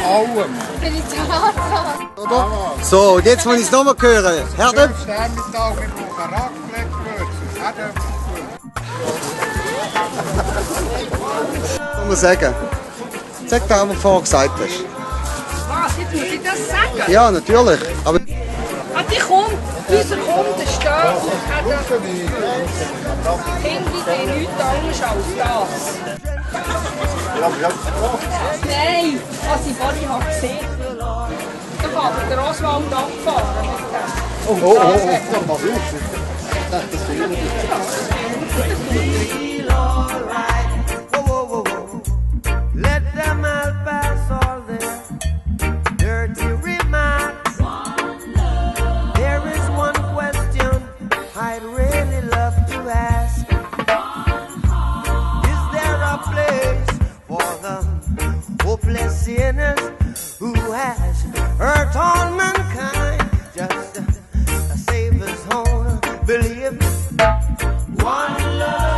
allem. Bin ich Tarzan. Oder? So, und jetzt muss ich es nochmal hören. Herdöpfel. Sternmittag, wir brauchen Raclette-Würze, Herdöpfelwürze. Muss man sagen. Sag das, was du vorher gesagt hast. Was, jetzt muss ich das sagen? Ja, natürlich. Aber Ah, die kommt, unser Kunde steht und hat das Handy, der nichts anderes als das. Nein, was ich vorhin habe gesehen. Da kann der Oswald abfahren mit dem. oh, pass auf. Let them all pass all their dirty remarks. There is one question I'd really love to ask. Is there a place for the hopeless sinners who has hurt all mankind? Just a Savior's own belief. One love.